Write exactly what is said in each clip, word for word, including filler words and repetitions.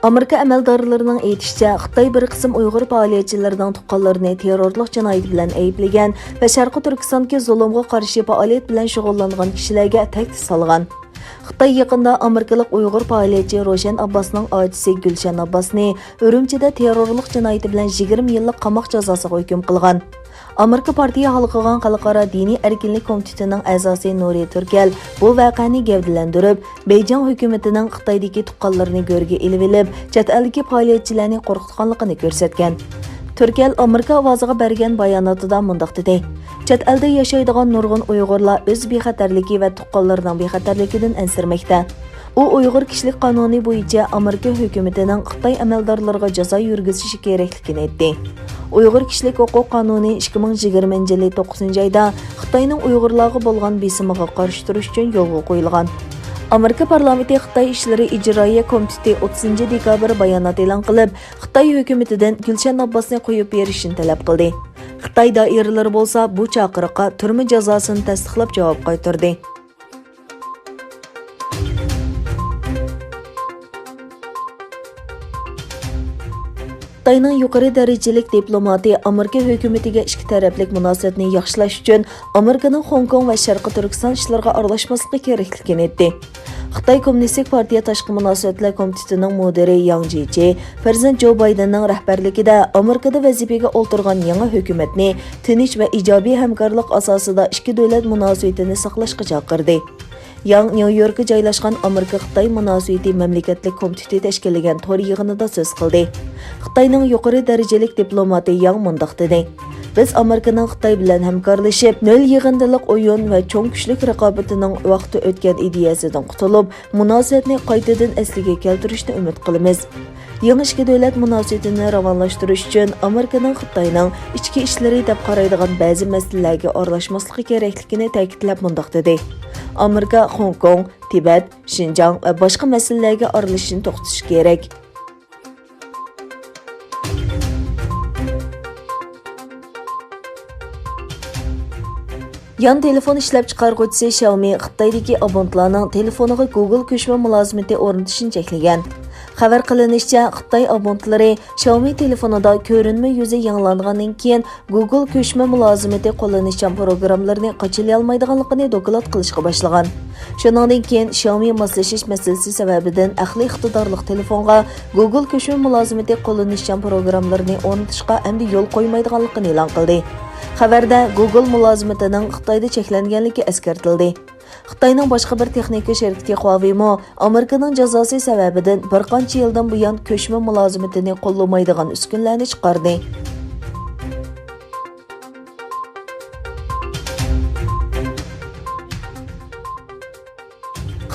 ئامېرىكا ئەمەلدارلىرىنىڭ ئېيتىشىچە، خىتاي بىر قىسىم ئۇيغۇر پائالىيەتچىلىرىنىڭ تۇغقانلىرىنى تېررورلۇق جىنايىتى بىلەن ئەيىبلىگەن ۋە شەرقىي تۈركىستاندىكى زۇلۇمغا قارشى پائالىيەت بىلەن شۇغۇللانغان كىشىلەرگە تەھدىت سالغان. خىتاي يېقىندا ئامېرىكىلىق ئۇيغۇر پائالىيەتچى روشەن ئابباسنىڭ ئاچىسى گۈلشەن ئابباسنى ئۈرۈمچىدە تېررورلۇق جىنايىتى بىلەن يىگىرمە يىللىق قاماق جازاسىغا ھۆكۈم قىلغان. ئامېرىكا پارتىيە ھالقىغان خەلقئارا دىنىي ئەركىنلىك كومىتېتىنىڭ ئەزاسى نۇرى تۈركەل بۇ ۋەقەنى گەۋدىلەندۈرۈپ، بېيجىڭ ھۆكۈمىتىنىڭ خىتايدىكى تۇغقانلىرىنى گۆرگە ئېلىۋېلىپ، چەت ئەلدىكى پائالىيەتچىلەرنى قورقۇتقانلىقىنى كۆرسەتكەن. تۈركەل ئامېرىكا ئاۋازىغا بەرگەن باياناتىدا مۇنداق دېدى: «چەت ئەلدە ياشايدىغان نۇرغۇن ئۇيغۇرلار ئۆز بىخەتەرلىكى ۋە تۇغقانلىرىنىڭ بىخەتەرلىكىدىن ئەنسىرىمەكتە.» ئۇ ئۇيغۇر كىشىلىك قانۇنى بويىچە ئامېرىكا ھۆكۈمىتىنىڭ خىتاي ئەمەلدارلىرىغا جازا يۈرگۈزۈشى كېرەكلىكىنى ئېيتتى. ئۇيغۇر كىشىلىك ھوقۇق قانۇنى ئىككى مىڭ يىگىرمىنچى يىلى توققۇزىنچى ئايدا خىتاينىڭ ئۇيغۇرلارغا بولغان بېسىمىغا قارشى تۇرۇش ئۈچۈن يولغا قويۇلغان. ئامېرىكا پارلامېنتى خىتاي ئىشلىرى ئىجرائىيە كومىتېتى ئوتتۇزىنچى دېكابىر بايانات ئېلان قىلىپ، خىتاي ھۆكۈمىتىدىن گۈلشەن ئابباسنى قويۇپ بېرىشنى تەلەپ قىلدى. خىتاي دائىرىلىرى بولسا بۇ چاقىرىققا تۈرمە جازاسىنى تەستىقلاپ جاۋاب قايتۇردى. خىتاينىڭ يۇقىرى دەرىجىلىك دىپلوماتى ئامېرىكا ھۆكۈمىتىگە ئىككى تەرەپلىك مۇناسىۋەتنى ياخشىلاش ئۈچۈن ئامېرىكىنىڭ خوڭكوڭ ۋە شەرقىي تۈركىستان ئىشلىرىغا ئارىلاشماسلىقى كېرەكلىكىنى ئېيتتى. خىتاي كوممۇنىستىك پارتىيە تاشقى مۇناسىۋەتلەر كومىتېتىنىڭ مۇدىرى ياڭ جيېچى پىرېزىدېنت جو بايدېننىڭ رەھبەرلىكىدە ئامېرىكىدا ۋەزىپىگە ئولتۇرغان يېڭى ھۆكۈمەتنى تىنچ ۋە ئىجابىي ھەمكارلىق ئاساسىدا ئىككى دۆلەت مۇناسىۋىتىنى ساقلاشقا چاقىردى. ياڭ نيۇ يوركقا جايلاشقان ئامېرىكا-خىتاي مۇناسىۋىتى مەملىكەتلىك كومىتېتى تەشكىللىگەن تور يىغىنىدا سۆز قىلدى. خىتاينىڭ يۇقىرى دەرىجىلىك دىپلوماتى ياڭ مۇنداق دېدى: «بىز ئامېرىكىنىڭ خىتاي بىلەن ھەمكارلىشىپ، نۆل يىغىندىلىق ئويۇن ۋە چوڭ كۈچلۈك رىقابىتىنىڭ ۋاقتى ئۆتكەن ئىدىيەسىدىن قۇتۇلۇپ، مۇناسىۋەتنى قايتىدىن ئەسلىگە كەلتۈرۈشنى ئۈمىد قىلىمىز.» يېڭى ئىككى دۆلەت مۇناسىۋىتىنى راۋانلاشتۇرۇش ئۈچۈن ئامېرىكىنىڭ خىتاينىڭ ئىچكى ئىشلىرى دەپ قارايدىغان بەزى مەسىلىلەرگە ئارىلاشماسلىقى كېرەكلىكىنى تەكىتلەپ مۇنداق دېدى: «ئامېرىكا خوڭكوڭ، تىبەت، شىنجاڭ ۋە باشقا مەسىلىلەرگە ئارىلىشىشنى توختىتىشى كېرەك.» يان تېلېفون ئىشلەپچىقارغۇچىسى شياۋمى خىتايدىكى ئابونتلارنىڭ تېلېفونىغا گۇگل كۆچمە مۇلازىمىتى ئورنىتىشنى چەكلىگەن. خەۋەر قىلىنىشىچە، خىتاي ئابونتلىرى شياۋمى تېلېفونىدا كۆرۈنمە يۈزى يېڭىلاندىغاندىن كېيىن، گۇگل كۆچمە مۇلازىمىتى قوللىنىشچان پروگراممىلىرىنى قاچىلىيالمايدىغانلىقىنى دوكلات قىلىشقا باشلىغان. شۇنىڭدىن كېيىن، شياۋمى ماسلىشىش مەسىلىسى سەۋەبىدىن ئەقلىي ئىقتىدارلىق تېلېفونغا گۇگل كۆچمە مۇلازىمىتى قوللىنىشچان پروگراممىلىرىنى ئورنىتىشقا ئەمدى يول قويمايدىغانلىقىنى ئېلان قىلدى. خەۋەردە گۇگل مۇلازىمىتىنىڭ خىتايدا چەكلەنگەنلىكى ئەسكەرتىلدى. خىتاينىڭ باشقا بىر تېخنىكا شىركىتى خۇاۋېيمۇ ئامېرىكىنىڭ جازاسى سەۋەبىدىن بىر قانچە يىلدىن بۇيان كۆچمە مۇلازىمىتىنى قوللىمايدىغان ئۈسكۈنىلەرنى چىقاردى.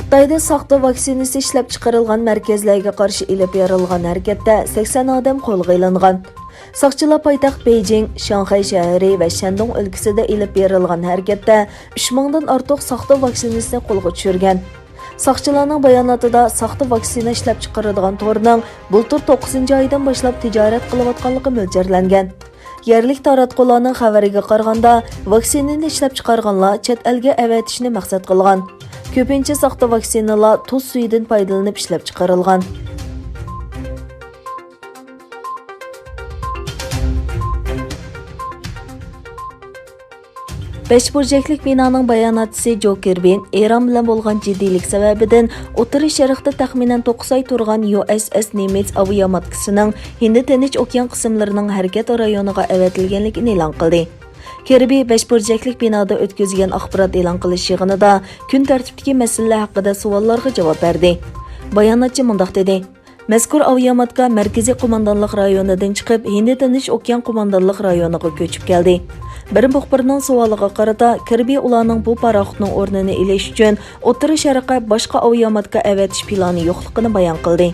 خىتايدا ساختا ۋاكسىنىسى ئىشلەپچىقىرىلغان مەركەزلەرگە قارشى ئېلىپ بېرىلغان ھەرىكەتتە سەكسەن ئادەم قولغا ئېلىنغان. ساقچىلار پايتەخت بېيجىڭ، شاڭخەي شەھىرى ۋە شەندۇڭ ئۆلكىسىدە ئېلىپ بېرىلغان ھەرىكەتتە ئۈچ مىڭدىن ئارتۇق ساختا ۋاكسىنىسىنى قولغا چۈشۈرگەن. ساقچىلارنىڭ باياناتىدا ساختا ۋاكسىنا ئىشلەپچىقىرىدىغان تورنىڭ بۇلتۇر توققۇزىنچى ئايدىن باشلاپ تىجارەت قىلىۋاتقانلىقى مۆلچەرلەنگەن. يەرلىك تاراتقۇلارنىڭ خەۋىرىگە قارىغاندا، ۋاكسىنىنى ئىشلەپچىقارغانلار چەت ئەلگە ئەۋەتىشنى مەقسەت قىلغان. كۆپىنچە ساختا ۋاكسىنىلار تۇز سۈيىدىن پايدىلىنىپ ئىشلەپچىقىرىلغان. بەش بۇرجەكلىك بىنانىڭ باياناتچىسى جو كىربى ئىران بىلەن بولغان جىددىيلىك سەۋەبىدىن ئوتتۇرا شەرقتە تەخمىنەن توققۇز ئاي تۇرغان يۇ ئېس ئېس نېمېتس ئاۋىياماتكىسىنىڭ ھىندى تىنچ ئوكيان قىسىملىرىنىڭ ھەرىكەت رايونىغا ئەۋەتىلگەنلىكىنى ئېلان قىلدى. كىربى بەش بۇرجەكلىك بىنادا ئۆتكۈزگەن ئاخبارات ئېلان قىلىش يىغىنىدا كۈن تەرتىپتىكى مەسىلىلەر ھەققىدە سوئاللارغا جاۋاب بەردى. باياناتچى مۇنداق دېدى: مەزكۇر ئاۋىياماتكا مەركىزىي قوماندانلىق رايونىدىن چىقىپ، ھىندى تىنچ ئوكيان قوماندانلىق رايونىغا كۆچۈپ كەلدى. بىر مۇخبىرنىڭ سوئالىغا قارىتا، كىربى ئۇلارنىڭ بۇ پاراخوتنىڭ ئورنىنى ئېلىش ئۈچۈن ئوتتۇرا شەرققە باشقا ئاۋىياماتكا ئەۋەتىش پىلانى يوقلۇقىنى بايان قىلدى.